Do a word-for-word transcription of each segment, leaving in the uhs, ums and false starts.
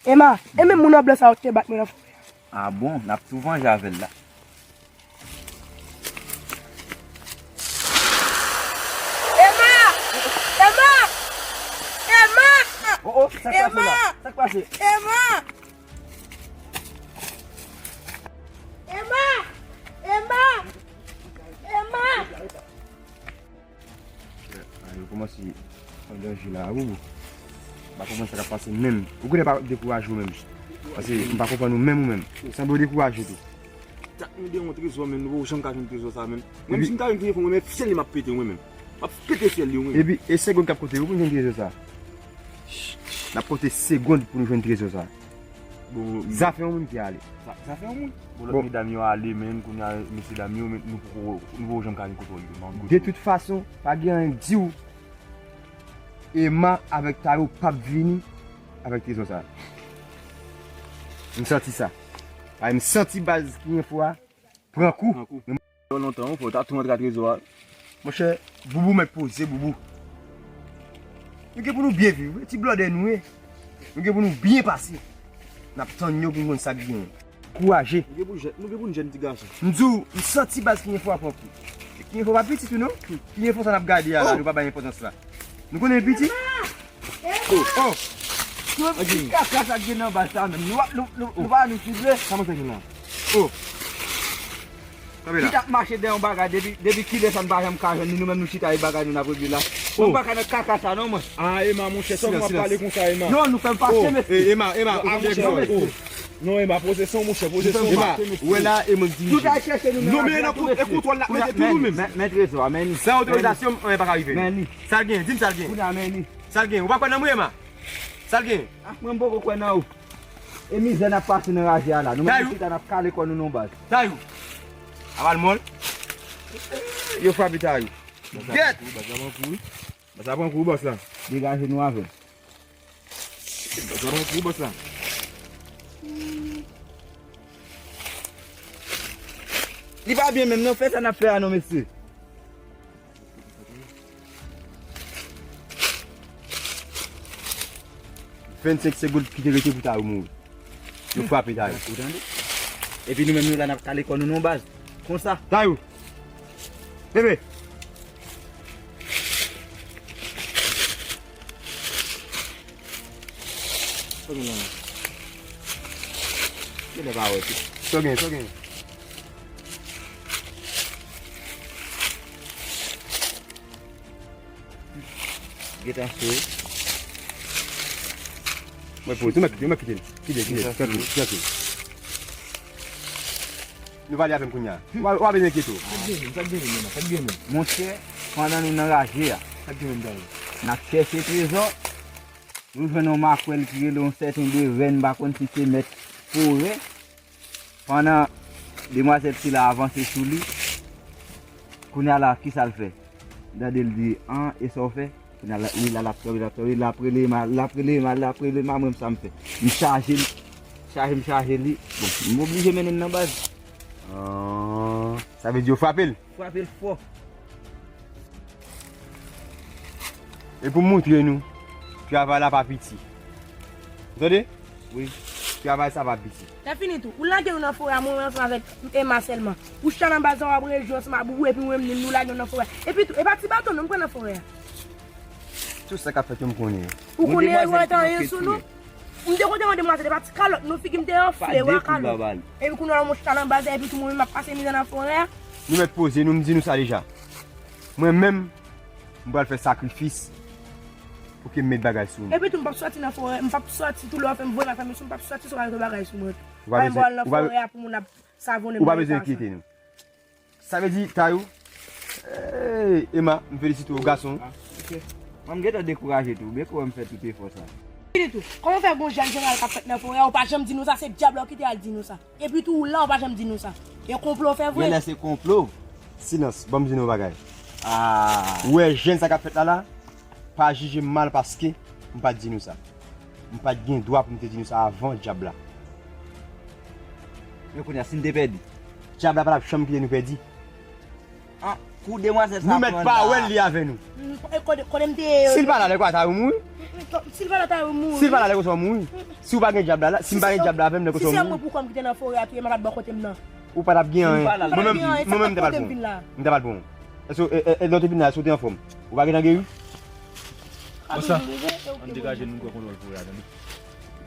Ema, e menm moun an blan sa yo ki te bat mwen nan forè a. A bon, n ap tou vanje avè l la. Ema! Ema! Ema! Oh, oh, sa k pase la? Ema! Sa k pase? Ema! Ema! Ema! Ema! A, yo kòmanse an danje la, wi. M pa konprann sa k ap pase menm. Ou konnen pa dekouraje ou menm. Paske m pa konprann ou menm, ou menm. Sanble w dekouraje tou. Dat nou de yon trezò, menm nou poko janm ka jwenn trezò sa, menm. Mwen, si m ta jwenn trezò, mwen, men fyèl li m ap pete, mwen, menm. M ap pete fyèl li, mwen. Epi, e segonn k ap konte, wi, pou nou jwenn trezò sa. N ap konte segonn pou nou jwenn trezò sa. Bon, zafè yon moun ki ale. Za-, zafè yon moun. Bon, lòt medam yo ale, men kounye a, mesye dam yo, men nou poko, nou poko janm ka gen kontwòl yo, non. De tout fason, pa gen anyen k di w Ema avèk Tayou p ap vini avèk trezò sa. M santi sa. Ay, m santi baz ki enfo a pran kou. Pran kou. Yo lontan, wi, fò w ta tou antre a trezò a. Monchè, Boubou mèt poze, Boubou. Nou gen pou nou byen viv, wi. Ti blòdè nou ye. Nou gen pou nou byen pase. N ap tann yo pou n konn sa k genyen. Kouraje. Nou gen pou jè-, nou gen pou n jèn ti gason. M di w, m santi baz ki enfo a pran kou. Ki enfo pa pitit wi non. Ki enfo sa n ap gade a la, nou pa bay enpòtans la. Nou konnen l pitit. Oh, oh. Ti kaka sa k gen nan baz sa menm. Nou, nou, nou, nou pa nou sible. Sa mwen fè gen la? Oh. Kanpe la. Li t ap mache dèyè yon bagay depi, depi kilè sa n pa janm ka jwenn li, nou menm nou chita e bagay nou n ap regle la. Mwen pa ka nan kaka sa non mwen. Ah, Ema, monchè, sa w ap pale konsa, Ema? Non, nou fè m fache, mesye. Eh, Ema, Ema, ah, monchè, oh. Non, Ema, poze san w, monchè, poze san w. Ema, ou wè la, e mwen k dirije. Non, men nan kout-, e kontwòl n ap mete tou nou menm. Men, men trezò a, men li. San otorizasyon m, anyen pa ka rive. Men li. Sa l gen? Di m sa l gen. Kounye a, men li. Sa l gen? Ou pa kwè nan mwen, Ema? Sa l gen? Ah, mwen m poko kwè nan ou. E mizè n ap pase nan raje a la. Nou menm nou chita n ap kale kò nou non baz. Tayou. Aval mòl. Yo frape Tayou. Gèt! Baz la pran kou, wi. Baz la pran kou, bòs la. Degaje nou avè l. Baz la pran kou, bòs la. Li pa byen menm non, fè sa n ap fè a non, mesye. Vennsenk segonn ki te rete pou Tayou mouri. Yo frape Tayou. Ou tande? Epi nou menm nou la n ap kale kò nou non baz. Konsa. Tayou. Bebe. Sa gen la? Genlè pa wè tou. Sa gen, sa gen. Gentan sou. Mwen pou, tou mwen kite, mwen kite. Kite, kite, trankil, trankil. Nou pale avè m kounye a. Ou pa, ou pa bezwen enkyete w. Sa k gen menm, sa k gen menm, sa k gen menm? Monchè, pandan nou nan raje a, sa k gen menm, Dayou? N ap chèche trezò, nou jwenn yon makwèl ki rele yon sèten de rèn, m pa konn si se mèt forè. Pandan demwazèl sila avanse sou li, kounye a la, kisa l fè? Gade l di, an, e sa w fè? Kounye a la, li la, l ap tanbe, l ap tanbe, l ap rele Ema, l ap rele Ema, l ap rele Ema, mwen, sa m fè? M chaje l, chaje m chaje li. Bon, m oblije mennen l nan baz. An, sa vle di yo frape l? Frape l fò. E pou m moutre nou, travay la pa piti. Ou tande? Wi. Travay sa pa piti. Lè fini tou, ou lage nou nan forè a, mwen, mwen ansanm avèk Ema sèlman. Ou chita nan baz la, w ap rejwe ansanm ak Boubou, epi mwen menm, nou lage nou nan forè a. Epi tou, e pa ti baton non m pran nan forè a. Tout sa k ap fèt yo, m konnen yo. Ou konnen yo, yo antre anyen sou nou? M te kontan yon demwazèl, e pa ti kalòt non, figi m te anfle, wè kalòt. Epi kounye a, mwen chita nan baz la, epi tou mwen menm m ap pase mizè nan forè a. Nou mèt poze nou, m di nou sa deja. Mwen menm, m pral fè sakrifis pou ke m met bagay sou nou. Epi tou, m p ap sòti nan forè, m p ap sòti tou lè w fè m voye m al fè misyon, m p ap sòti san w pa mete bagay sou mwen tou. Pa m pral nan forè a pou moun ap savonnen mwen konsa. Ou pa bezwen enkyete nou. Sa vle di, Tayou, ey, Ema, m felisite w, gason. Ah, ok. Mwen, m gentan dekouraje tou, men kòman m fè tout efò sa? Fini tou. Kòman fè gon jèn jeneral k ap fèt nan forè a, ou pa janm di nou sa, se dyab la w kite al di nou sa. Epi tou, ou la, ou pa janm di nou sa. E konplo w fè vre? Genlè se konplo. Silans, ban m di nou yon bagay. Ah. Ou wè jèn sa k ap fèt la la, pa jije m mal paske m pa t di nou sa. M pa t gen dwa pou m te di nou sa avan dyab la. Men kounye a, si n te pèdi? Dyab la pa t ap janm kite nou pèdi. Ah, Kou demwazèl sa pran la. Nou mèt pa wè l, li avè nou. Mm, e kote, kote m te ye. Si l pa la, lè konsa ou mouri. Mm, mm, si l pa la, ta ou mouri. Si l pa la, lè konsa ou mouri. Si w pa gen dyab la, la, si m pa gen dyab la avè m, lè konsa ou mouri. Si se mwen pou kò m ki te nan forè a touye m, m pa t bò kote m nan. Ou pa t ap gen anyen. Mwen menm, mwen menm, m te pral pran w. M te pral pran w. Èske, e, e, e, lè w te vin la, èske w te anfòm? Ou pa gentan geri? Konsa. Ann degaje nou, nou pran kontwòl forè a, tande.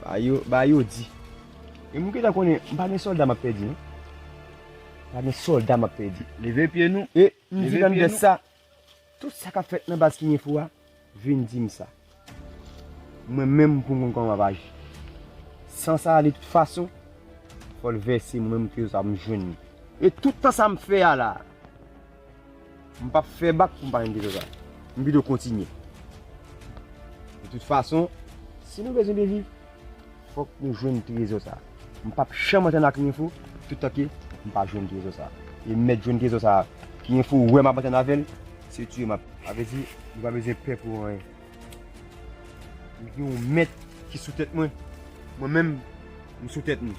Ba yo, ba yo di. E moun ki ta konnen, m pa gen sòlda m ap pèdi, non. M pa gen sòlda m ap pèdi. Leve pye nou. E m di tande sa. Tout sa k ap fèt nan baz King Info a, vin di m sa. Mwen menm pou m konn kòman m ap aji. San sa, de tout fason, fò l vèse mwen menm trezò sa pou m jwenn li. E tout tan sa m fè a la, m p ap fè bak pou m pa jwenn trezò sa. M pito kontinye. De tout fason, si nou bezwen byen viv, fòk nou jwenn trezò sa. M p ap janm antann ak King Info, toutan ke m pa jwenn trezò sa. E m mèt jwenn trezò sa. King Info wè m ap antann avè l, se tiye m ap. Sa vle di, nou pa bezwen pè pou anyen. M gen yon mèt ki sou tèt mwen. Mwen menm, m sou tèt nou.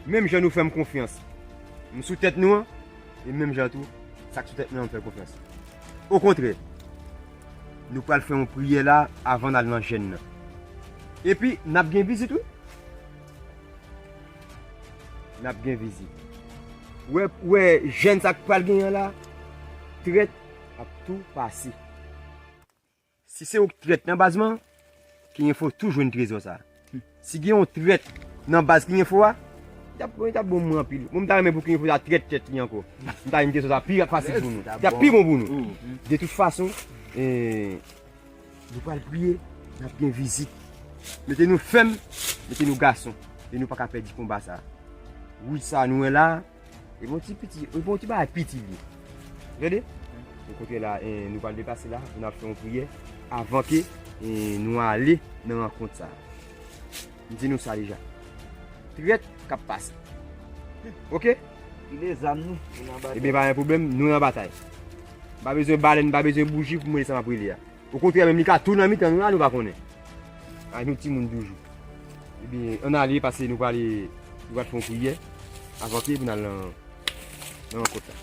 Menm jan nou fè m konfyans, m sou tèt nou an, e menm jan tou, sa k sou tèt mwen an, m fè l konfyans. Okontrè, nou pral fè yon priyè la avan n al nan jèn nan. Epi, n ap gen vizit, wi. N ap gen vizit. Ou wè, ou wè jèn sa k pral genyen an la, trèt ap tou pase. Si se ou k trèt nan baz mwen, King Info tou jwenn trezò sa. Si gen yon trèt nan baz King Info a, li t ap, li t ap bon mwen anpil. Mwen, m ta renmen pou King Info ta trèt tèt li ankò. M ta jwenn trezò sa pi fasil pou nou. Li t ap pi bon pou nou. De tout fason, eh, nou pral priye, n ap gen vizit. Mete nou fèm, mete nou gason. E nou pa ka pèdi konba sa. Wout sa nou wè la, e bon ti piti, e bon ti bagay piti li. Tande? Ou kote la, eh, nou pral deplase la, pou n ap fè yon priyè avan ke, eh, nou ale nan rankont sa. M di nou sa deja. Trèt k ap pase. Oke? File zam nou, nou nan batay. Ebyen, pa gen pwoblèm, nou nan batay. M pa bezwen balèn, m pa bezwen bouji pou mwen sa m ap rele a. Okontrè, menm li ka tou nan mitan nou la, nou pa konnen. A, nou timoun toujou. Ebyen, ann ale, pase nou prale, nou pral fè yon priyè avan ke pou n al nan, nan rankont la.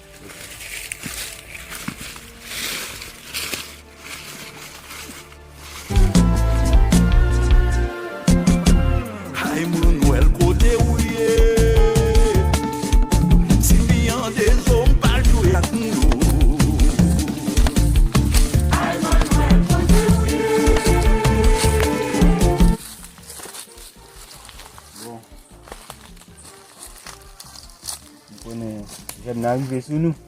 Ay moun nwèl kote ou ye. Si m byen an dezo m pa jwe ak moun yo. Ay moun nwèl kote ou ye. Bon. M konnen jèn nan rive sou nou.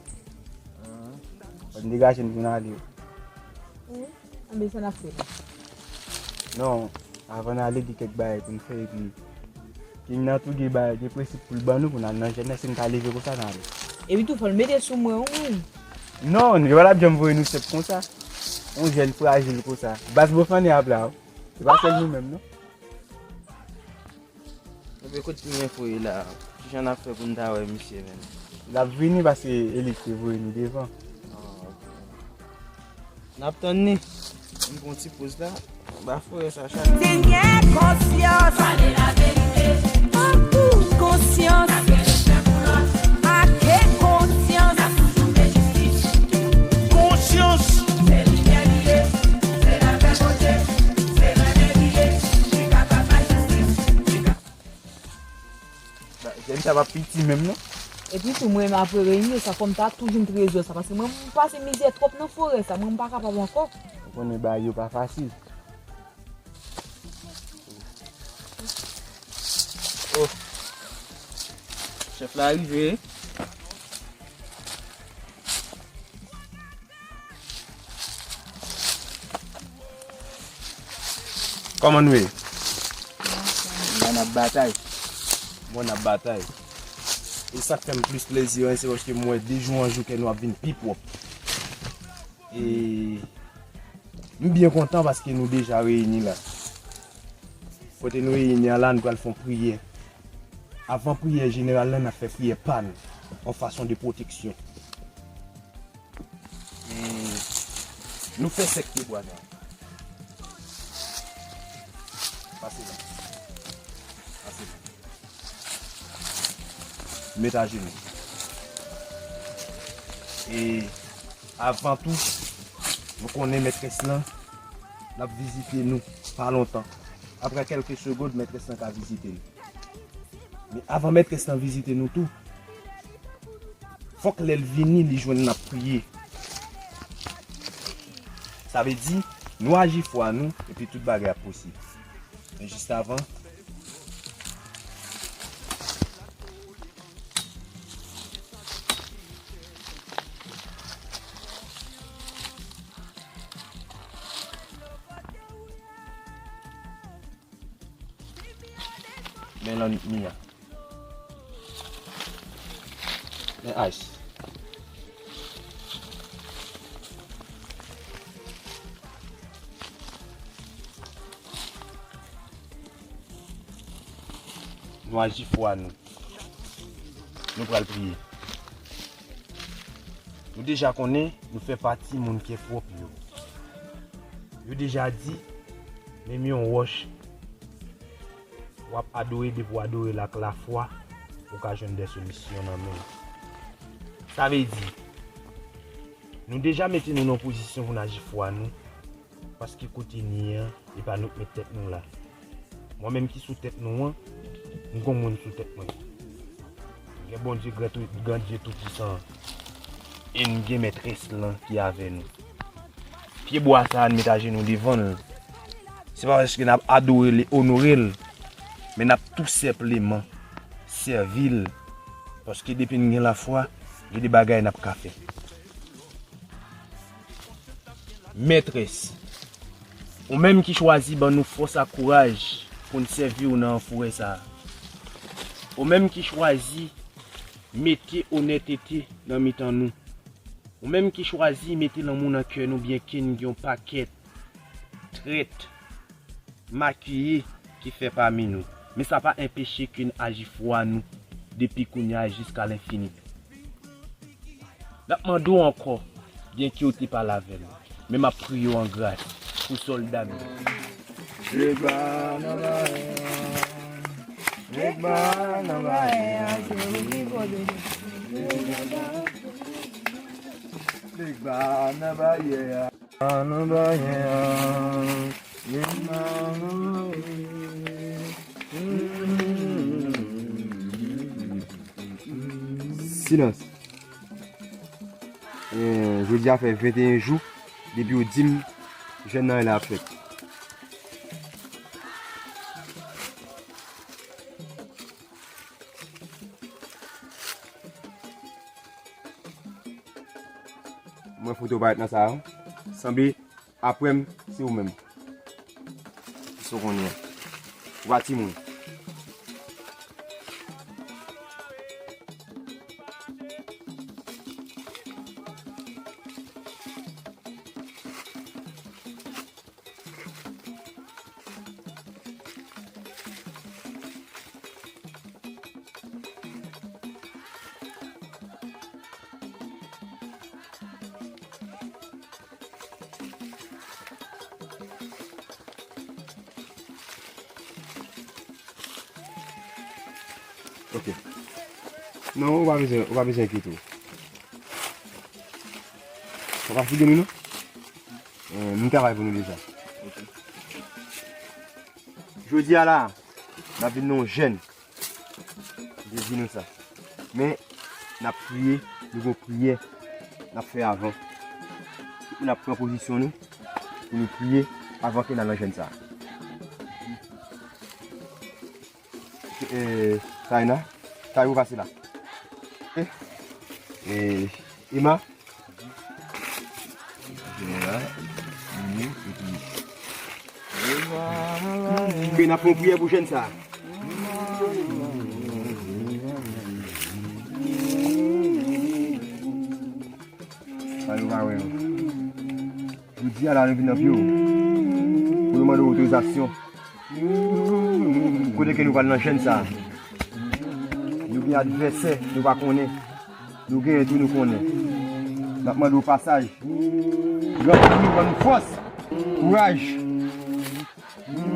Fò n degaje n pou n ale. Wi. Anben sa n ap fè la? Non, avan n ale, gen kèk bagay pou n fè, epi King nan tou gen bagay, gen prensip pou l ban nou, pou n al nan jèn nan, si n ka leve konsa, n ale. Epi tou, fò l mete sou mwen, wi. Non, yo pa t ap janm voye nou senp konsa. Yon jèn frajil konsa. Baz Bofane ap la, wi. Se pa sèl nou menm, non. Ebyen, kote King Info ye la? Kijan n ap fè pou n ta wè misye, menm? L ap vini paske e li ki te voye nou devan. Ah, ok. N ap tann li. M pran ti poz la. Anba forè sa, chak. Te gen konsyans. Pale laverite. Konsyans. Ake konsyans. Konsyans. Se limyè li ye. Se lapè pote. Se renmen li ye. Li kapab bay jistis. Ba, jèn sa pa piti menm, non. Epi tou, mwen menm apre reyinyon sa, fò m ta toujou trezò sa, paske mwen, m pase mizè twòp nan forè sa, mwen, m pa kapab ankò. Ou konnen bagay yo pa fasil. Oh. Chèf la rive. Kòman nou ye? La n ap batay. Bon, n ap batay. E sa k fè m plis plezi an, se paske m wè de jou an jou kè nou ap vin pi pwòp. E m byen kontan paske nou deja reyini la. Kote nou reyini an la, nou pral fè yon priyè. Avan priyè jeneral la, n ap fè priyè pa n, yon fason de pwoteksyon. E nou fè sèk pye bwa sa. Pase la. Pase la. Met ajenou. E avan tou, nou konnen mètrès lan, l ap vizite nou pa lontan. Apre kèlke segond, mètrès lan ka vizite nou. Men avan mètrès lan vizite nou tou, fòk lè l vini, li jwenn n ap priye. Sa vle di, nou aji fwa nou, epi tout bagay ap posib. Men jis avan, men lannuit mi a. Men ice. Nou aji fwa nou. Nou pral priye. Nou deja konnen nou fè pati moun kè pwòp yo. Yo deja di, menm yon wòch w ap adore, depi w adore l ak lafwa, ou ka jwenn de solisyon nan men l. Sa vle di, nou deja mete nou nan pozisyon pou n aji fwa nou, paske kote n ye an, e pa nou k met tèt nou la. Mwen menm ki sou tèt nou an, m gon moun sou tèt mwen. M gen Bondye, Gran Tou-, Gran Dye Toupisan an. E n gen Mètrès lan ki avè nou. Pyebwa sa a, n met ajenou devan l. Se pa paske n ap adore l e onore l, men n ap tou senpleman sèvi l. Paske depi n gen lafwa, gen de bagay n ap ka fè. Mètrès, ou menm ki chwazi ban nou fòs ak kouraj pou n sèvi w nan fourè sa a. Ou menm ki chwazi mete onètete nan mitan nou. Ou menm ki chwazi mete lanmou nan kè nou, byenke n gen yon pakèt trèt, makiye ki fè pami nou. Men sa pa enpeche ke n aji fwa nou depi kounye a jiska lenfini. N ap mande w ankò, byenke w te pale avè m, men m ap priye w an gras pou sòlda m yo. Legba nan bayè a, legba nan bayè a, se ou ki pwotèj. Legba nan bayè a. Nan bayè a, silans. Eh, jodi a fè venteyen jou depi yo di m jèn nan la ap fèt. Mwen foto parèt nan sa a. Sanble apre m, se ou menm. Sa w konnen an. Ou pa timoun. Ok. Non, ou pa bezwen, ou pa bezwen enkyete w. Ou pa figi nou, non? Eh, m travay pou nou deja. Ok. Jodi a la, n ap vin nan yon jèn. M te di nou sa. Men, n ap priye, nou gon priyè n ap fè avan. Tout moun ap pran pozisyon nou pou nou priye avan ke n al nan jèn sa a. Eh, Taina, kay ou pase la. Eh, eh, Emma, ke n ap fè yon priyè pou jèn sa a. Sa yo pa wè yo. Jodi a la, nou vin nan pye w pou nou mande w otorizasyon. Kote ke nou pral nan jèn sa a? Nou gen advèsè, nou pa konnen. Nou genyen tou, nou konnen. N ap mande w pasaj. Gran Pèp nou ban nou fòs, kouraj.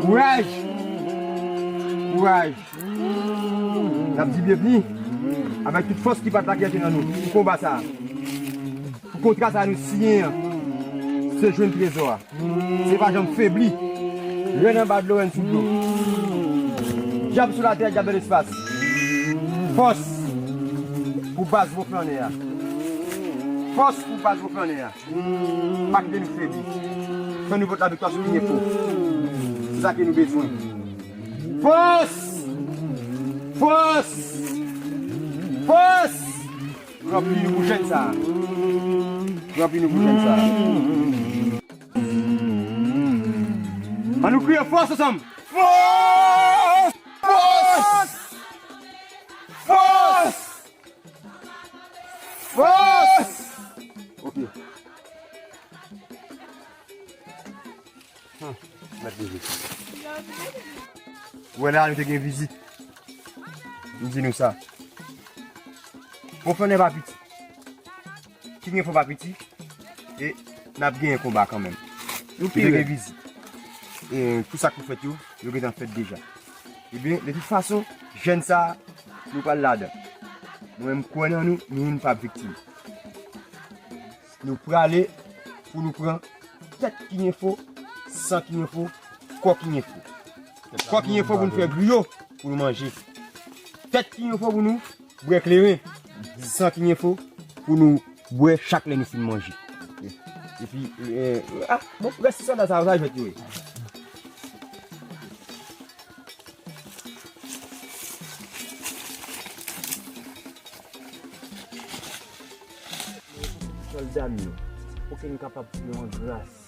Kouraj. Kouraj. N ap di byenvni avèk tout fòs ki pa t lakè te nan nou pou konba sa a. Kontra sa nou siyen an, se jwenn trezò a. Se pa janm febli. Rèn anba dlo, rèn sou dlo. Dyab sou latè, dyab nan lespas. Fòs pou baz Woflannè a. Fòs pou baz Woflannè a. Pa kite nou febli. Fè nou pot laviktwa sou King Info. Se sa ke nou bezwen. Fòs! Fòs! Fòs! Ranpli nou pou jèn sa a. Ranpli nou pou jèn sa a. Ann nou kriye fòs ansanm. Fòs! Fòs! Fòs! Fòs! Ok. Hmm, mèt leve. Ou wè la, nou te gen vizit. M di nou sa. Woflannè pa piti. King Info pa piti. E n ap genyen konba kanmenm. Nou te gen vizit. E tout sa k pou fèt yo, yo gentan fèt deja. Ebyen, de tout fason, jèn sa a, nou pral ladan. Mwen menm, m kwè nan nou, nou youn p ap viktim. Nou prale pou nou pran tèt King Info, san King Info, kò King Info. Kò King Info pou nou fè griyo, pou nou manje. Tèt King Info pou nou bwè kleren, san King Info pou nou bwè chak lè nou fin manje. Epi, eh, ah, bon, rès ti sòlda sa yo, sa jwèt yo ye. Sòlda m yo, pou ke n kapab fè yon gras.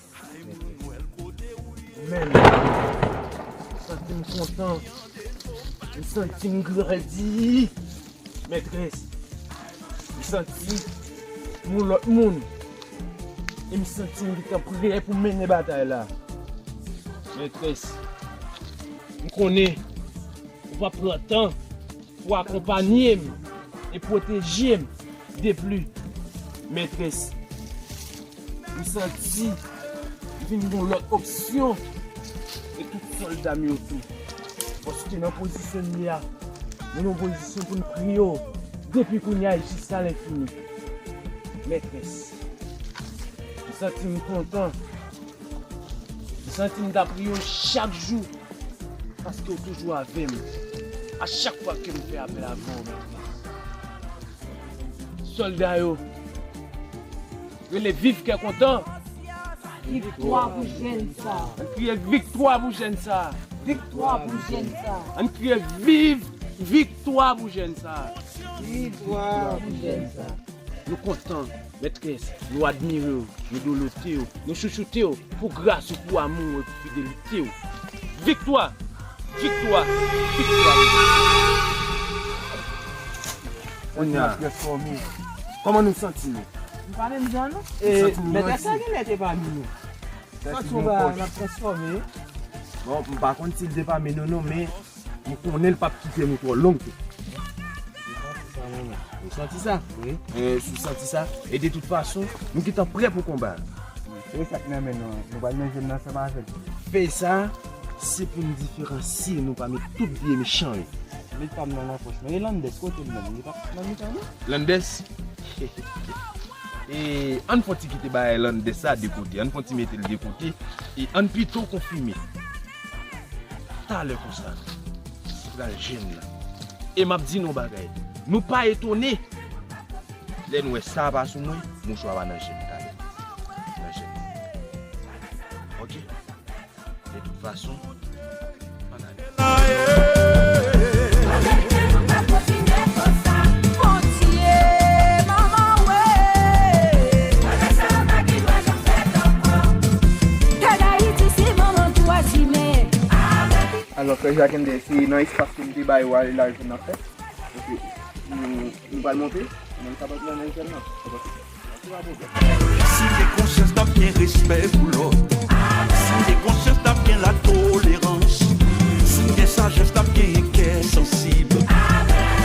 Men, m santi m kontan. M santi m grandi. Mètrès, m santi m yon lòt moun. E m santi m gentan prè pou mennen batay la. Mètrès, m konnen ou p ap pran tan pou akonpanye m e pwoteje m de pli. Mètrès, m santi m vin gen yon lòt opsyon e tout sòlda m yo tou. Paske nan pozisyon n ye a, nou nan yon pozisyon pou n priye w depi kounye a e jiska lenfini. Mètrès, m santi m kontan. M santi m ta priye w chak jou, paske w toujou avè m. A chak fwa ke m fè apèl avè w, Mètrès. Sòlda yo, rele viv kè kontan. Viktwa pou jèn sa. Ann kriye viktwa pou jèn sa. Viktwa pou jèn sa. Ann kriye viv viktwa pou jèn sa. Viktwa pou jèn sa. Nou kontan, Mètrès, nou admire w, nou dolote w, nou chouchoute w pou gras ou, pou amou w e pou fidelite w. Viktwa! Viktwa! Viktwa! Kounye a, kòman nou santi nou? Nou pa menm jan, non? E, Mètrès la genlè te pami nou. Santi w pa, n ap transfòme. Bon, m pa konn si l te pami nou, non, men m konnen l p ap kite nou twò long tou. Ou santi sa? Wi. E, si w santi sa, e de tout fason, nou gentan prè pou konba. Fèy sa k nan men nou an, nou pral manje l ansanm avè l. Fèy sa, se pou n diferansye nou pami tout vye mechan yo. Met pa m nan nan pòch mwen. E Landès, kote l menm? Li pa nan mitan nou? Landès? E ann fon ti kite bagay Landès sa de kote. Ann fon ti mete l de kote. E ann pito konfime. Talè konsa, li pral jwenn la. E m ap di nou yon bagay. Nou pa etone lè n wè sa pa sou mwen, mouchwa pa nan je m talè. Nan je m. Ok? De tout fason, ann ale. Bondye, manman, we. Tè Dayiti se manman twa zimen. Alò, frè Jacques M D, se nan espas ke m te ba yo a, la jwenn nan fèt. Ok. Nou, nou pral monte, men nou kapab nan menm sèl nan. Si n gen konsyans, n ap gen respè pou lòt. Si n gen konsyans, n ap gen latolerans. Si n gen sajès, n ap gen kè sansib.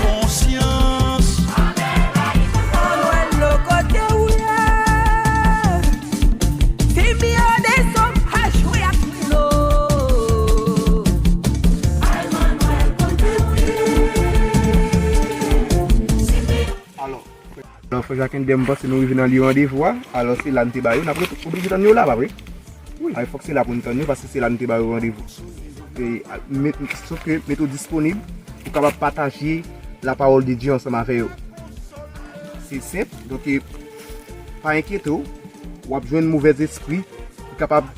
Konsyans. Manwèl lo kote ou ye. Fimi yo dezòm pa jwe ak dlo. Alò, Alò, frè Jacques Ender, m panse nou rive nan lye randevou a. Alò, se la n te ba yo. N ap ret-, oblije tann yo la, pa vre? Wi. Ay, fòk se la pou n tann yo, paske se la n te ba yo randevou. E, a, met, sof ke mete w disponib pou kapab pataje la parole de Dieu ansanm avè yo. Se senp. Donk, e, pa enkyete w, w ap jwenn movèzespri ki kapab,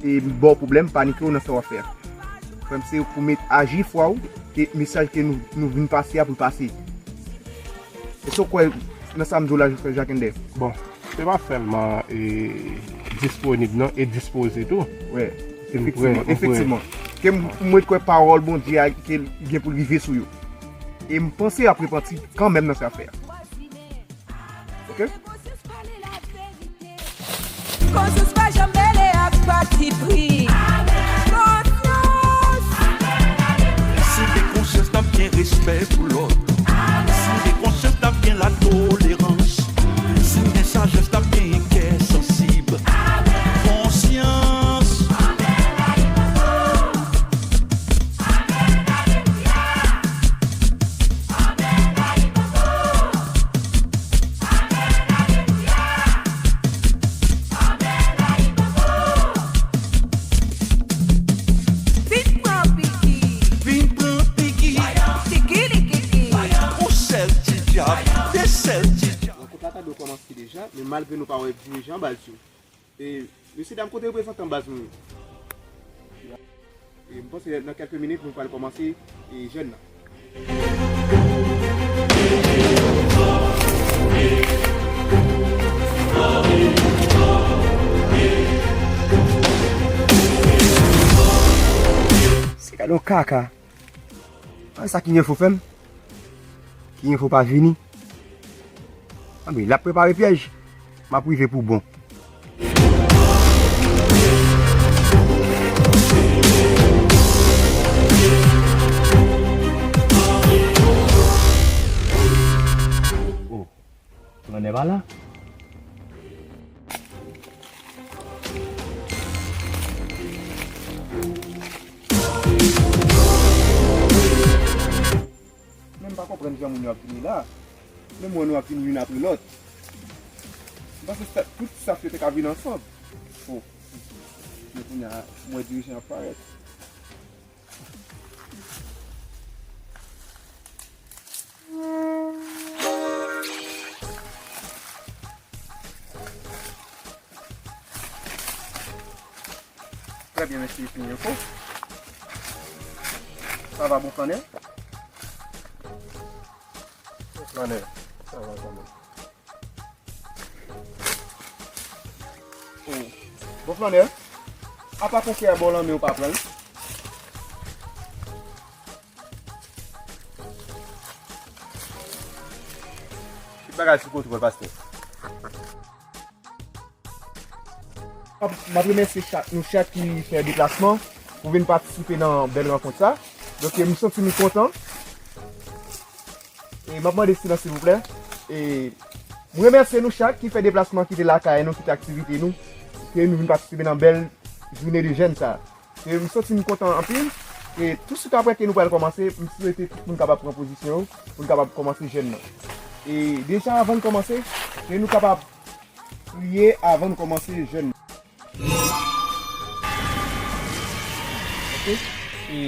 e, ba w pwoblèm, panike w nan sa w ap fè a. Frè m, se pou met aji fwa w, ke mesaj ke nou, nou vin pase a pou l pase. Èske w kwè nan sa m di w la, frè Jacques Ender? Bon, se pa sèlman, e, disponib non, e dispoze tou. Wi, efektivman, efektivman. Ke m, mwen kwè pawòl Bondye a, ke l gen pou l rive sou yo. E m panse y ap repanti kanmenm nan sa y ap fè a. Ok? Konsyans pa janm mele ak patipri. Konsyans. Si w gen konsyans, n ap gen respè pou lòt. Si w gen konsyans, n ap gen latolerans. Si w gen sajès, n ap gen kè sansib. Konsyans. Vin pran piki. Vin pran piki. Tiki likiki. Yon sèl ti dyab, de sèl ti dyab. Rankont la ta dwe kòmanse deja, men malgre nou pa wè dirijan baz yo. E, mesye dam, kote reprezantan baz nou yo? E, m panse nan kèlke minit, nou pral kòmanse, e, jèn nan. Se gade yon kaka. An sa ki enfo fè m? Ki enfo pa vini? Anben, l ap prepare pyèj. M ap rive pou bon. Oh, flannè pa la. Men m pa konprann jan moun yo ap vini la. Menm wè nou ap vin youn apre lòt. M panse sa, tout staf yo te ka vin ansanm. Oh. Men kounye a, m wè dirijan ap parèt. Très bien, monsieur Pinocchio. Ça va, bon flâneur? Bon flâneur, ça va quand même. Oh. Bon flâneur, apa konfrè a ba w lanmen ou pa pran l? Tout bagay sou kontwòl, pastè. M ap, m ap remèsye chak, nou chak ki fè deplasman pou vin patisipe nan bèl rankont sa. Donk, m santi m kontan. E m ap mande silans, silvouplè. E m remèsye nou chak ki fè deplasman, kite lakay nou, kite aktivite nou, ke nou vin patisipe nan bèl jounen de jèn sa. E m santi m kontan anpil. E touswit apre ke nou pral kòmanse, m swete tout moun kapab pran pozisyon yo pou n kapab kòmanse jèn nan. E deja avan n kòmanse, ke nou kapab priye avan n kòmanse jèn nan. Ok? E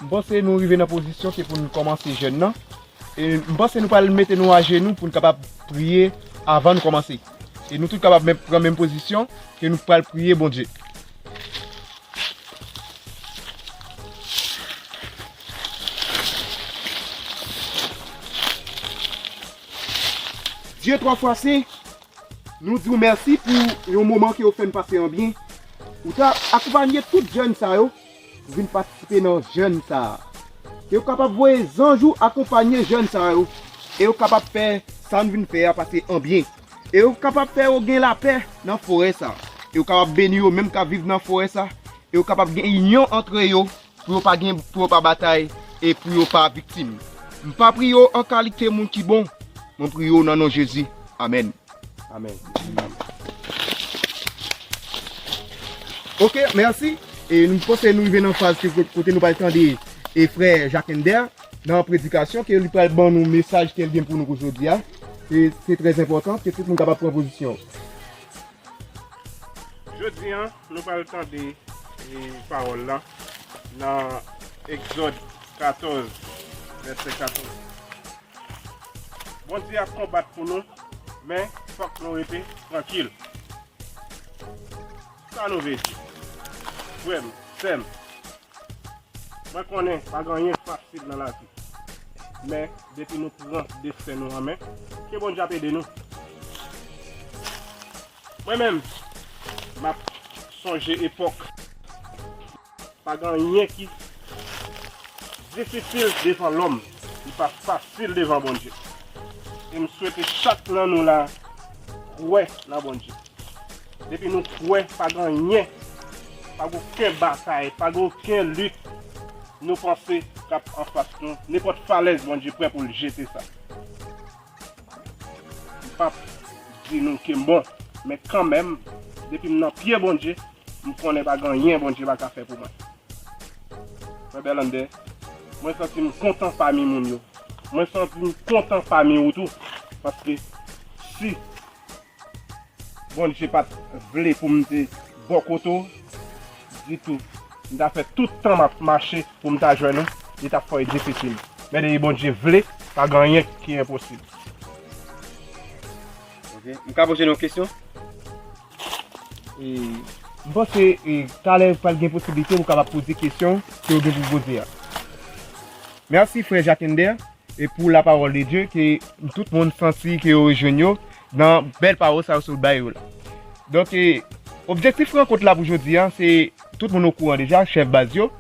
m panse nou rive nan pozisyon ke pou n kòmanse jèn nan. E m panse nou pral mete nou ajenou pou n kapab priye avan n kòmanse. E nou tout kapab menm, pran menm pozisyon ke nou pral priye Bondye. Dye twa fwa sen, nou di w mèsi pou yon moman ke w fè n pase an byen. Ou ta akonpanye tout jèn sa yo pou vin patisipe nan jèn sa a. Ke w kapab voye zanj ou akonpanye jèn sa yo. E yo kapab fè sa n vin fè a pase an byen. E yo kapab fè yo gen lapè nan forè sa. E yo kapab beni yo menm k ap viv nan forè sa. E yo kapab gen inyon antre yo pou yo pa gen, pou yo pa batay e pou yo pa viktim. M pa priye w an kalite moun ki bon. Mwen priye w nan non Jezi. Amèn. Amèn. Ok, mèsi. E nou panse nou rive nan faz ke kote nou pral tande e frè Jacques Ender nan predikasyon ke li pral ban nou mesaj ke l gen pou nou pou jodi a. Se, se trè enpòtan ke tout moun kapab pran pozisyon. Jodi a, nou pral tande, e, pawòl la nan Egzòd katòz, vèsè katòz. Bondye ap konbat pou nou, men fòk nou rete trankil. Sa nou vle di? Frè m, sè m, mwen konnen pa gen anyen k fasil nan lavi. Men, depi nou pran desten nou an men, ke Bondye ap ede nou. Mwen menm, m ap sonje epòk. Pa gen anyen ki difisil devan lòm, li pa fasil devan Bondye. E m swete chak nan nou la kwè nan Bondye. Depi nou kwè, pa gen anyen, pa gen okenn batay, pa gen okenn lit nou panse k ap anfas nou. Nenpòt falèz, Bondye prè pou l jete sa. M p ap di nou ke m bon, men kanmenm, depi m nan pye Bondye, m konnen pa gen anyen Bondye pa ka fè pou mwen. Frè Bèlande, mwen santi m kontan pami moun yo. Mwen santi m kontan pami ou tou. Paske si Bondye pa t vle pou m te bò kote w ditou, m ta fè tout tan m ap mache pou m ta jwenn ou, li t ap fò difisil. Men depi Bondye vle, pa gen anyen ki enposib. Ok. M ka poze nou yon kesyon? E, m panse, e, talè pral gen posiblite pou w kapab poze kesyon ke w gen pou w poze a. Mèsi, frè Jacques Ender, e pou la parole de Dieu, ke tout moun santi ke yo rejwenn yo nan bèl pawòl sa yo sot bay yo la. Donk, e, objektif rankont la pou jodi a, se tout moun okouran deja, chèf baz yo,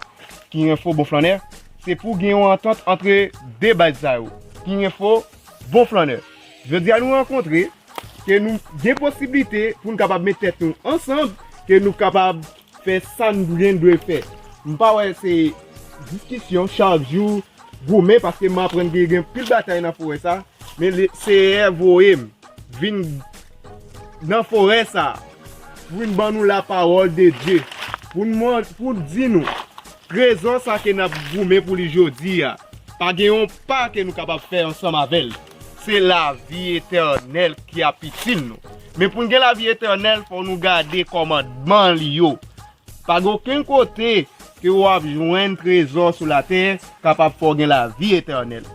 King Info, Bon Flannè, se pou gen yon antant antre de baz sa yo, King Info, Bon Flannè. Jodi a nou rankontre, ke nou gen posiblite pou n kapab met tèt nou ansanm, ke nou kapab fè sa n gen dwe fè. M pa wè se diskisyon, chak jou goumen, paske m aprann gen, gen pil batay nan forè sa, men le, Seyè voye m vin nan forè sa, pou vin ban nou la parole de Dieu, pou n, pou di nou, trezò sa ke n ap goumen pou li jodi a, pa gen yon pa ke nou kapab fè ansanm avè l. Se lavi etènèl ki ap itil nou. Men pou n gen lavi etènèl, fò nou gade kòmandman li yo. Pa gen okenn kote ke w ap jwenn trezò sou latè kapab fè w gen lavi etènèl.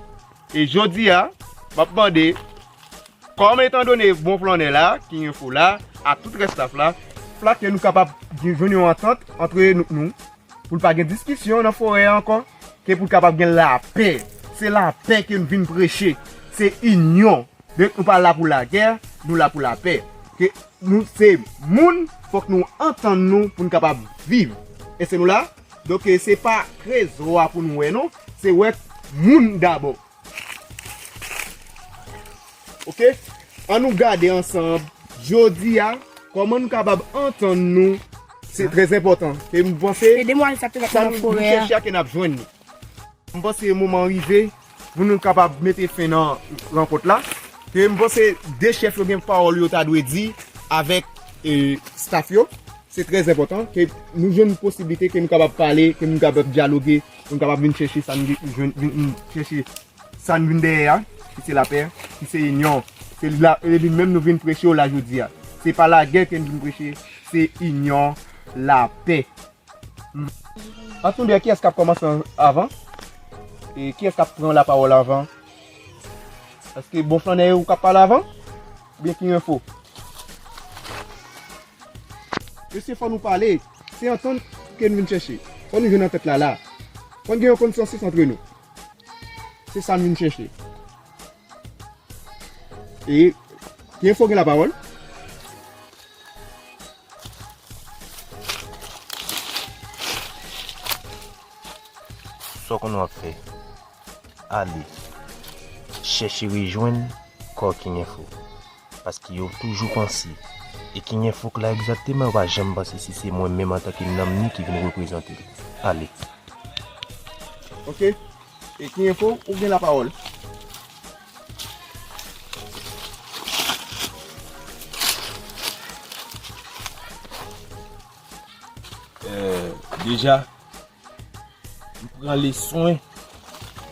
E jodi a, m ap mande, kòm etandone Bon Flannè la, King Info la, ak tout rès staff la, fla ke nou kapab gen, jwenn yon antant antre nou, nou, pou l pa gen diskisyon nan forè a ankò, ke pou l kapab gen lapè. Se lapè ke n vin preche. Se inyon. Donk, nou pa la pou lagè, nou la pou lapè. Ke nou se moun, fòk nou antann nou pou n kapab viv. Èske nou la? Donk, se pa trezò a pou nou wè, non. Se wè moun dabò. Ok? An nou gade ansanm, jodi a, kòman nou kapab antann nou, se trè enpòtan. E m panse, sa nou vin chèche a ke n ap jwenn li. M panse moman an rive pou nou kapab mete fen nan rankont la. E m panse de chèf yo gen pawòl yo ta dwe di avèk, e, staff yo. Se trè enpòtan ke nou jwenn posiblite ke nou kapab pale, ke nou kapab dyaloge, pou nou kapab vin chèche sa n gen, jwenn, vin, vin chèche sa n vin dèyè a, ki se lapè, ki se inyon. Se la, e li menm nou vin preche w la jodi a. Se pa lagè ke n vin preche, se inyon, lapè. Ann tande kiyès k ap kòmanse avan? E kiyès k ap pran lapawòl avan? Èske Bon Flannè ou k ap pale avan? Oubyen King Info? Mesye, fò nou pale. Se antant ke n vin chèche. Fò nou jwenn antant la la. Fò n gen yon konsansis antre nou. Se sa n vin chèche. E King Info gen lapawòl. Sa w konnen w ap fè? Ale chèche rejwenn kò King Info. Paske yo toujou panse, e King Info k la egzakteman, yo pa janm panse si se mwen menm antanke nanm ni ki vin reprezante l. Ale. Ok. E King Info, ou gen lapawòl. Eh, deja, m pran le swen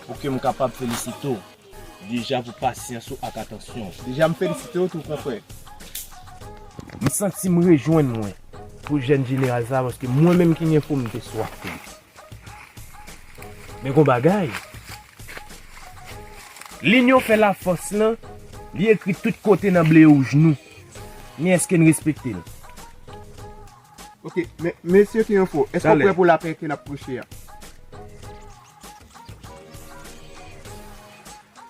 pou ke m kapab felisite w. deja pou pasyans ou ak atansyon w. Deja, m felisite w tou, konfrè. M santi m rejwenn mwen pou jèn jeneral sa a, paske mwen menm King Info, m te swaf li. Men gon bagay. Linyon fè lafòs lan, li ekri tout kote nan ble wouj nou. Men èske n respekte l? Ok, men, mesye King Info, èske w prè pou lapè ke n ap preche a?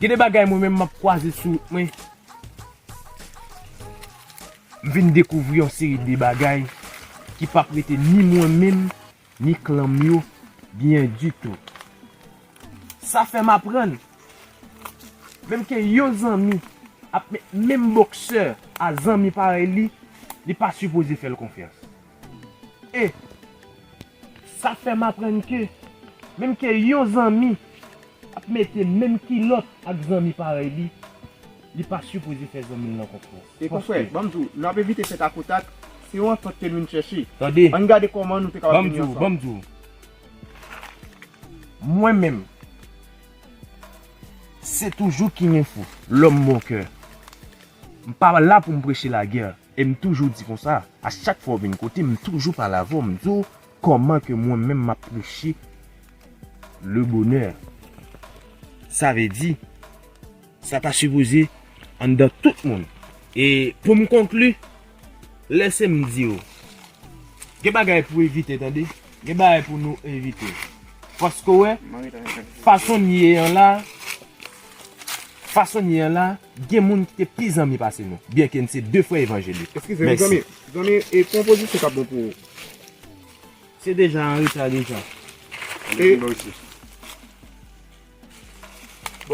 Gen de bagay mwen menm m ap kwaze sou wout mwen. M vin dekouvri yon seri de bagay ki p ap rete ni mwen menm, ni klan m yo byen ditou. Sa fè m aprann, menm ke yon zanmi ap met menm boksè a zanmi parèy li, li pa sipoze fè l konfyans. E sa fè m aprann ke, menm ke yon zanmi ap mete menm kilòt ak zanmi parèy li, li pa sipoze fè zanmi l lan konfyans. E konfrè, ban m di w, n ap evite fè takotak, se yon antant ke nou vin chèche. Tande. Ann gade kòman nou te kapab vini ansanm. Ban m di w, ban m di w. Mwen menm, se toujou King Info, l'homme bon cœur. M pa la pou m preche lagè. E m toujou di konsa, a chak fwa w vin kote m, m toujou pale avè w, m di w kòman ke mwen menm m ap preche le bonheur. Sa vle di, sa ta sipoze anndan tout moun. E pou m konkli, lèse m di w, gen bagay pou evite, tande. Gen bagay pou nou evite. Paske w wè, fason n ye an la, fason n ye an la, gen moun ki te pi zanmi pase nou, byenke n se de frè evanjelik. Eskize m, zanmi, zanmi, e konpozisyon k ap bon pou ou? Se deja an reta deja. E, bon,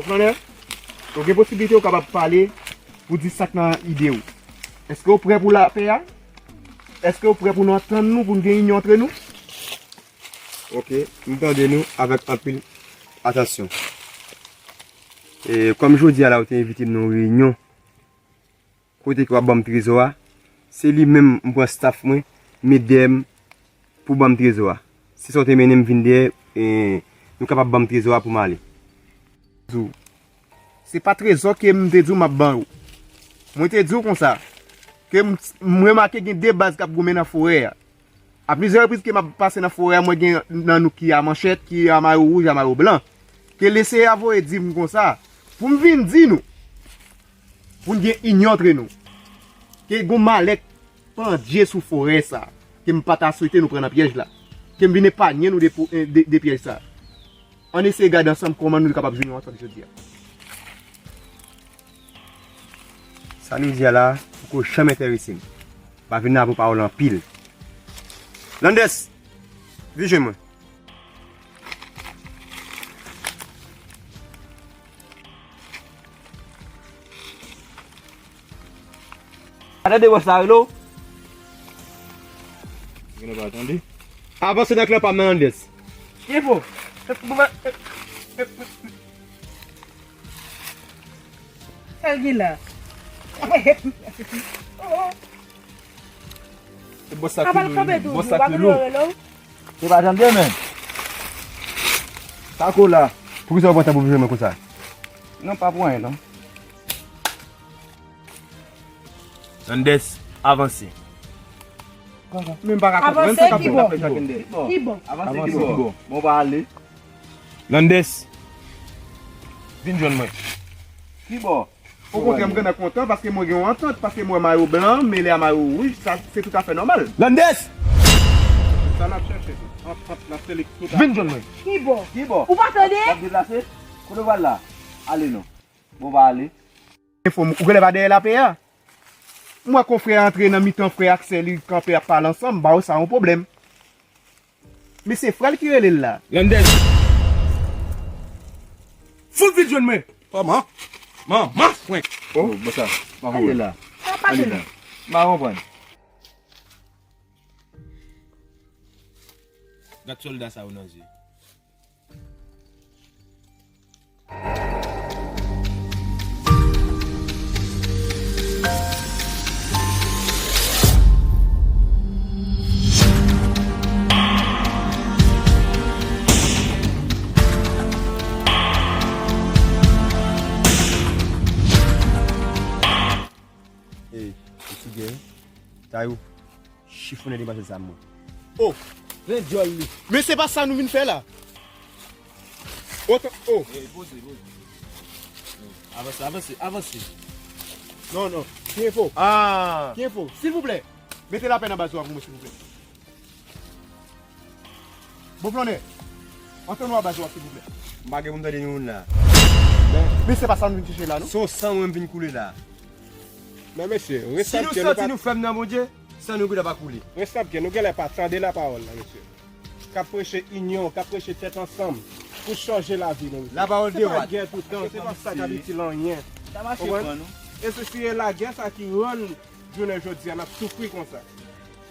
Flanè, ou gen posiblite ou kapab pale pou di sa k nan ide w. Èske w prè pou lapè a? Èske w prè pou nou antann nou, pou n gen inyon antre nou? Ok, m tande nou avèk anpil atansyon. E kòm jodi a la, ou te envite m nan yon reyinyon, kote ke w ap ban m trezò a, se li menm m pran staff mwen, met dèyè m pou ban m trezò a. Se sa w te mennen m vin dèyè, e, nou kapab ban m trezò a pou m ale. Se pa trezò ke m te di w m ap ban ou. Mwen te di w konsa, ke m, m remake gen de baz k ap goumen nan forè a. A plizyè repriz ke m ap pase nan forè a, mwen gen nan nou ki a manchèt, ki a mayo wouj, a mayo blan. Ke leseyè a voye di m konsa, pou m vin di nou, pou n gen inyon antre nou. Ke gon malè k pandye sou forè sa, ke m pa ta swete nou pran nan pyèj la. Ke m vin epanye nou de, de, de pyèj sa. Ann eseye gade ansanm kòman nou kapab jwenn yon antant jodi a. Sa nou di a la, poko janm enterese m. Pa vin la pou pawòl anpil. Landès, vin jwenn mwen. Atande, bòs la rele w. Gen pa tande. Avanse nan klan pa m nan Landès. Evo. Sa l gen la. Se bòs sa ki lou, bòs sa ki lou. Se pa tande, men. Sa ko la. Poukisa w pran tan pou vin jwenn mwen konsa? Non, pa pou anyen, non. Landès, avanse. Men m pa ka konprann sa k ap fèt la. Ki bò? Ki bò? Avanse ki bò? Bon, w pa ale. Landès, vin jwenn mwen. Ki bò? Okontrè, m gentan kontan paske mwen gen yon antant, paske m wè mayo blan mele a mayo wouj, sa se toutafè nòmal. Landès! Sa n ap chèche tou. Antant nan se li k toutafè. Vin jwenn mwen. Ki bò? Ki bò? Ou pa tande? W ap deplase? Kote w pral la? Ale non. Bon, w pa ale. Enfo m, ou genlè pa dèyè lapè a? M wè konfrè a antre nan mitan frè ak sè li kanpe ap pale ansanm, ba yo sa yon pwoblèm. Men se frè l ki rele l la. Landès. Fout vin jwenn mwen. Kòman? Manman frenk. Oh, bon sa. Pa konprann. Ale la. Ale la. M pa konprann. Gad sòlda sa yo nan zye. Ey, ti gen. Tayou, chifonnen demwazèl sa mwen. Oh, men dyòl li. Men se pa sa nou vin fè la. Otan, oh. Ey, poze, poze. Avanse, avanse, avanse. Non, non. Ki enfo? Ah. Ki enfo? Silvouplè. Mete lapè nan baz ou a pou mwen, silvouplè. Bon, Flannè, antre nou a baz ou a, silvouplè. M pa gen pou m tande ni youn la. Men, men se pa sa nou vin chèche la, non? Se yon san mwen m vin koule la. Men, mesye, si nou santi nou fèm nan Bondye, san nou gentan pa koule. Reskapke, nou genlè pa tande lapawòl la, mesye. K ap preche inyon, k ap preche tèt ansanm pou chanje lavi nou, mesye. Lapawòl de wat. Se pa gè toutan, se pa sa k ap itil anyen. Konprann? E se si e lagè sa ki rann jounen jodi a, n ap soufri konsa.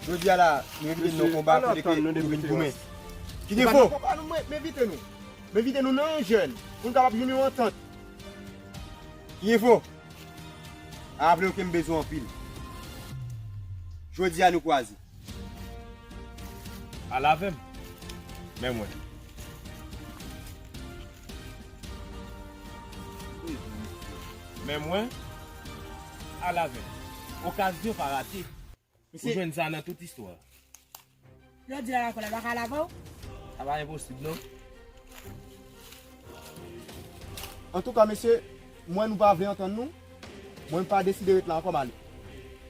Jodi a la, nou envite n nan konba kote ke nou vin goumen. Ki gen fo? Konba nou, men, men envite nou. Men envite nou nan yon jèn, pou n kapab jwenn yon antant. Ki gen fo? Raple w ke m bezwen w anpil. Jodi a nou kwaze. Al avè m. Men mwen. Men mwen, al avè m. Okazyon pa rate. Ou jwenn sa nan tout istwa. Jodi a lakòl la pa ka lave w? Sa pa enposib, non. Antouka, mesye, mwen nou pa vle antann nou. Mwen m pa deside ret la ankò, m ale.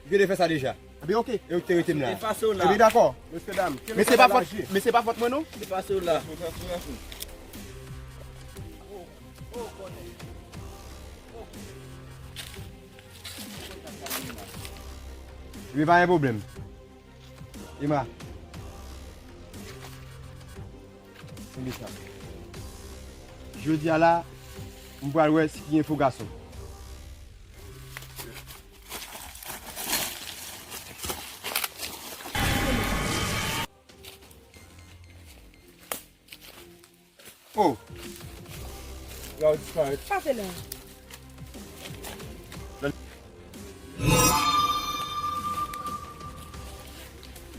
Ou te fè sa deja. Ebyen, oke. E ou te rete m la. Efase w la. Ebyen, dakò. Mesye dam, men se pa fòt, men se pa fòt mwen, non. Efase w la. Ebyen, pa gen pwoblèm. Ema. Tande sa. Jodi a la, m pral wè si ki enfo gason. Oh. Yo disparèt. Pase la.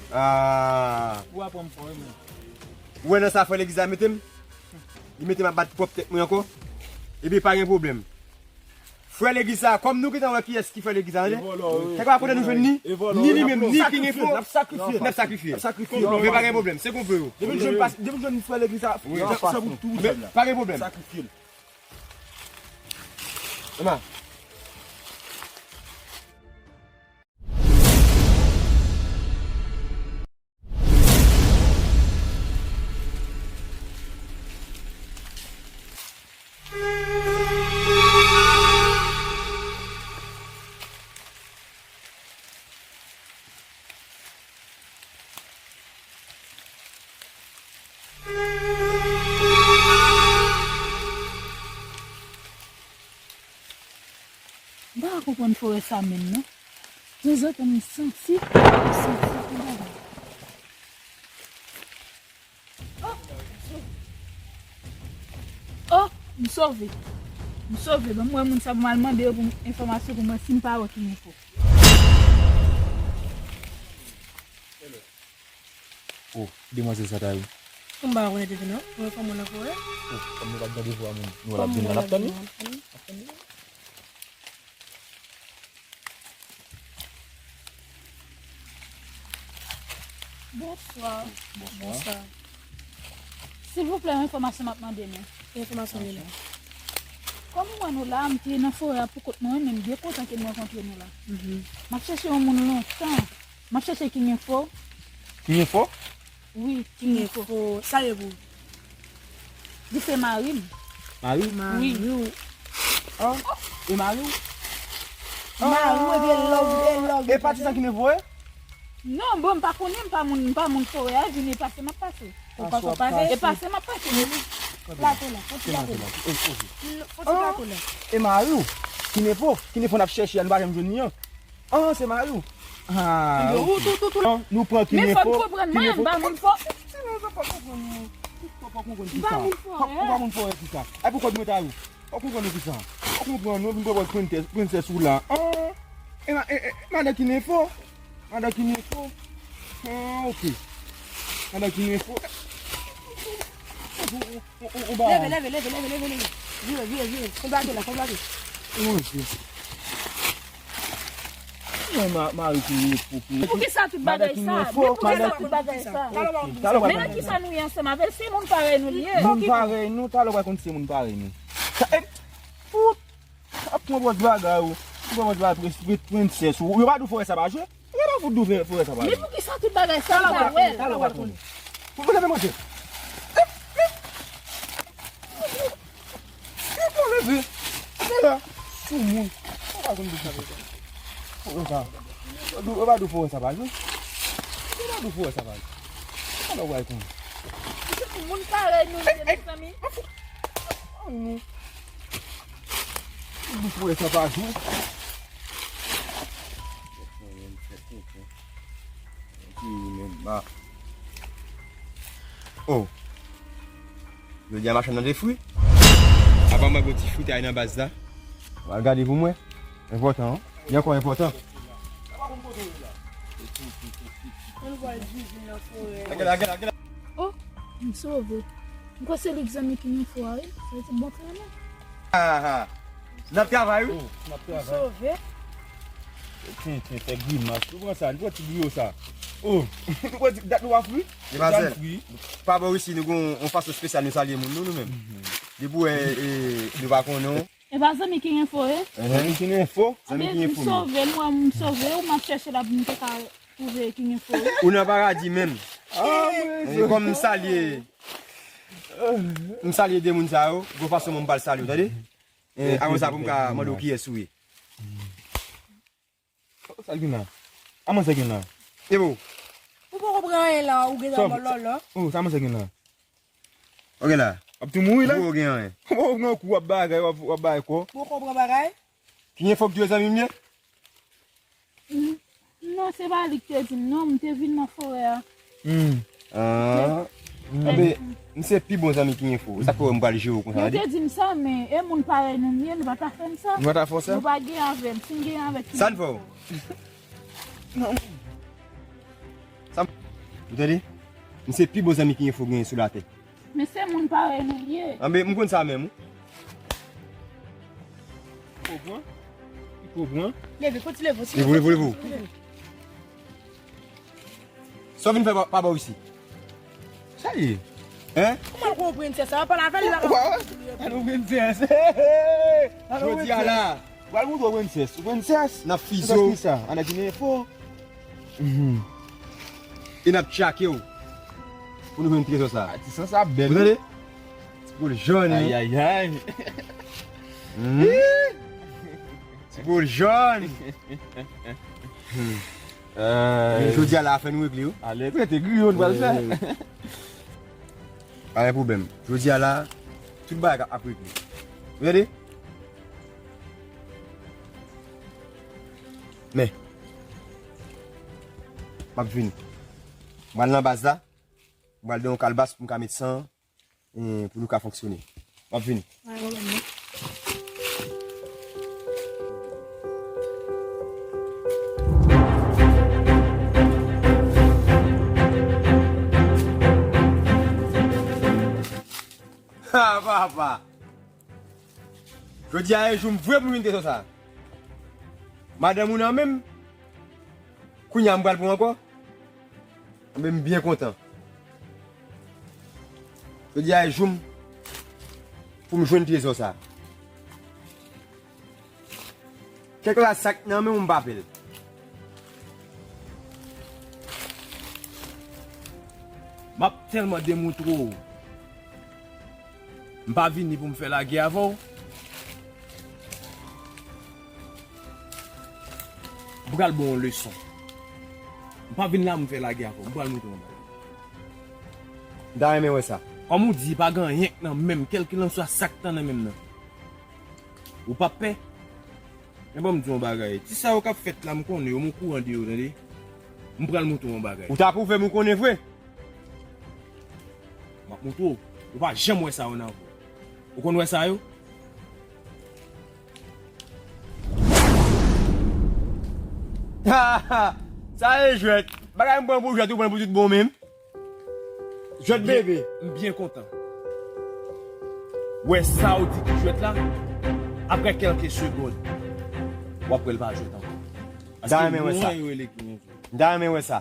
Ah. Ou ap pran m fò, wi, men. Ou wè nan sa frè legliz la mete m? Li mete m ap bat pwòp tèt mwen ankò. Epi pa gen pwoblèm. Frè legliz sa, kòm nou gentan wè kiyès ki frè legliz sa, tande? Kèk pa kote nou jwenn ni, ni li menm, ni King Info, n ap sakrifye l. N ap sakrifye l. N ap sakrifye l. Men pa gen pwoblèm, se konplo yo. Depi nou jwenn pas, depi nou jwenn frè legliz sa, sa pou tou. Men pa gen pwoblèm. Sakrifye l. Ema. M pa ka konprann forè sa menm non. Tanzantan m santi, m santi yon bagay. Oh! Oh! M sove. M sove. Ban m wè moun sa pou m al mande yo pou m enfòmasyon pou m wè si m pa wè King Info. Oh, demwazèl sa ta ye. M pa konnen te vin non. Mwen kòman nan forè? Oh, kòm nou pa t gen devwa moun, nou al ap vin la, n ap tann li. N ap tann li. Bonswa. Bonswa. Bonswa. Silvouplè, yon enfòmasyon m ap mande nou. Ki enfòmasyon li la? Kòm mwen nou la, m te nan forè a pou kont mwen, men m byen kontan ke m rankontre nou la. Mhm. M ap chèche yon moun lontan. M ap chèche King Info. King Info? Wi, King Info. Sa ye pou ou? Li se mari m. Mari w? Wi. Mari w? An? E mari w? Mari w, e love, e love. E pa ti sa King Info, e? Non, bon, m pa konnen, m pa moun, m pa moun forè a, vini pase, m ap pase. Ou pase, w ap pase. E pase, m ap pase, men li. Plato la, fon ti plato la. Fon ti plato la. E mari w? King Info, King Info n ap chèche a, nou pa janm jwenn li an. Ah, se mari w? Ah, ok. Tou, tou, tou. Non, nou pran King Info. Men fò n konprann mwen, m pa moun fò. Ou pa moun fò, ou pa moun fò, e kisa? Ay, pou kòd mwen ta yo. Ou konprann ou kisa? Ou konprann, nou vin pran princess, princess ou la. Ah, e ma-, e, e, madan King Info. Madan King Info. Ah, ok. Madan King Info. Ou, ou, ou, ou, ou ba. Leve, leve, leve, leve, leve, leve. Vire, vire, vire. Konplake la, konplake. Mon Dieu. Mwen, ma- mari ki gen fo pou. Poukisa tout bagay sa? Men poukisa tout bagay sa? Men nan kisa nou ye ansanm avè l? Se moun parèy nou li ye. Moun parèy nou, talè w pral konn se moun parèy nou. Sa, e, fout, ap pran bòt bagay ou. Pran bòt bagay prens- prensès ou. Yo pa di w fò wè sa pa jwe. Yo pa fout di w fò wè sa pa jwe. Men poukisa tout bagay sa? Ou pa wè l. Talè w pral konnen. Pou leve manje. Yo pou leve. Mwen la, sou moun. Ou pa konn di sa, ou pa di w fò wè sa pa jwe. Ou pa di w fò wè sa pa jwe. Alò, w al konn. Moun parèy nou li ye, mezanmi. Ann nou. Ou di w fò wè sa pa jwe. Oh. Jodi a machann nan de fwi. Apa mwen gon ti fritay nan baz la. Al gade pou mwen. Enpòtan, wi. Li ankò enpòtan. Gade la, gade la, gade la. Oh, m sove. M kwè se li k zanmi King Info a, wi. Se ti bon flanè. Ah, ah. N ap travay, wi. Oh, n ap travay. M sove. Tenten, fè grimas. Nou pran sa, nou pran ti griyo sa. Oh, nou pran ti, dat nou pa fri? Demwazèl, pa bò isi, nou gon yon fason espesyal nou salye moun, nou, nou menm. Depi w wè, e, nou pa konnen w. E pa zanmi King Info, e? Zanmi King Info? Zanmi King Info, m sove, m wè, m sove, ou m ap chèche la pou m te ka twouve King Info, e. Ou nan paradi menm. Ah, mwen, e, kòm m salye, m salye de moun sa yo, gon fason mwen m pral salye w, tande? E, apre sa, pou m ka mande w kiyès ou ye. Sa l gen la? A mwen sa gen la? E bon. Ou poko pran anyen la, ou gentan mò lòlò. Oh, sa mwen sa gen la? Ok la. W ap tou mouri la? Ou poko gen anyen. Ou poko pran kou, w ap bagay, w ap, w ap bagay kò. Ou poko pran bagay? King Info k di w zanmi m ye? Non, se pa li k te di m, non, m te vin nan forè a. Hmm. Ah. Anben, m se pi bon zanmi King Info. Sa k fè m pral jere w konsa, tande? Yo te di m sa, men e moun parèy nou m ye, nou pa ta fè m sa. Nou pa ta fè w sa? Nou pa gen avè m, si m gen avè King Info. Sa n fè w? Non. Sa m, ou tande? M se pi bon zanmi King Info genyen sou latè. Men se moun parèy nou l ye. Anben, m konn sa menm, wi. Ou konprann? Ou konprann? Leve, kontinye, kontinye. Leve, leve, leve. Sa w vin fè pa, pa bò isi? Sa l ye? Hein? Kòman l gon prensès sa? Pale avè l la. Ou pa wè? An nou prensès. Jodi a la. Pral montre w prensès. Ou prensès? N ap fize w. Sa? An ak King Info. Mhm. E n ap tchake w. Pou nou jwenn trezò sa. A, ti san sa bèl. Ou tande? Ti boul jòn, wi. Ayayay. Mhm. Ti boul jòn. Hmm. Men jodi a la, afè nou regle, wi. Ale, trete griyo, nou pral fè. Pa gen pwoblèm. Jodi a la, tout bagay ap regle. Ou tande? Men, m ap vini. M pral nan baz la. M pral de yon kalbas pou m ka met san, eh, pou nou ka fonksyone. M ap vini. Pa gen pwoblèm, non. Ha, papa! Jodi a e jou m vre pou m vin trezò sa. Madanm ou nan men m. Kounye a m pral pran ankò. Anben m byen kontan. Jodi a e jou m pou m jwenn trezò sa. Kèlkeswa sa k nan men w, m pa pè l. M ap tèlman demontre w. M pa vini pou m fè lagè avè w. M pral ba w yon leson. M pa vin la pou m fè lagè avè w. M pral montre w yon bagay. M ta renmen wè sa. Kòm ou di, pa gen anyen k nan men m, kèlkelanswa sa k nan men m nan. Ou p ap pè? Men ban m di w yon bagay. Ti sa yo k ap fèt la, m konnen yo, m okouran de yo, tande. M pral montre w yon bagay. Ou ta pwouve m ou konnen vre. M ap montre w. Ou pa janm wè sa yo nan vi w. Ou konn wè sa yo? Sa e jwèt. Bagay m pran pou jwèt, ou pran pou tout bon menm. Jwèt bebe. M byen kontan. Wè sa ou di ki jwèt la, apre kèlke segonn, w ap wè l pa jwèt ankò. Ta renmen wè sa. Yo rele King Info. M ta renmen wè sa.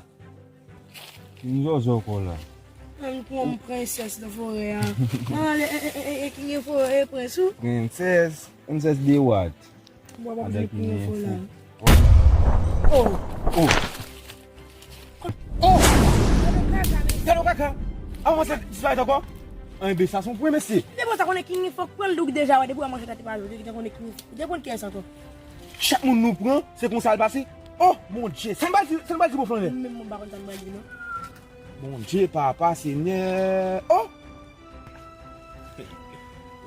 King Zozo kò la. An pran m prensès nan forè a. An le e e e e King Info e prens ou. Prensès, prensès de what? Mwen pa Adan vle King Info la. Oh! Oh! Gade kaka men. Gade w kaka! Avan se disparèt ankò? An ben sa se yon pwen mesye. Depi sa konnen King Info pran l douk deja wè depi w manje tati pa jou depi konnen King Info. Depi konnen kiyès ankò. Chak moun nou pran, se konsa l pase. Oh! Bondye! Sa n pral di, sa n pral di bon flannen? Menm mwen pa konn sa m pral di non. Bondye, papa, senyè. Oh!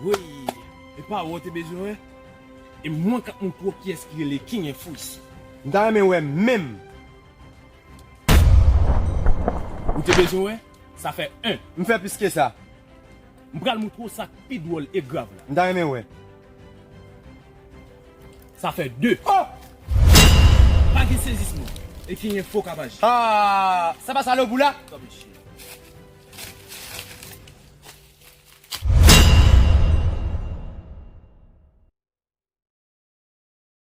Wi, e pa wè w te bezwen wè? E mwen k ap montre w kiyès ki rele King Info isi. M ta renmen wè menm. Ou te bezwen wè? Sa fè en. M fè plis ke sa. M pral montre w sa k pi dwòl e grav la. M ta renmen wè. Sa fè de. Oh! Pa gen sezisman. E King Info k ap aji. Ah! Sa pa sa lobou la? Kòm chien.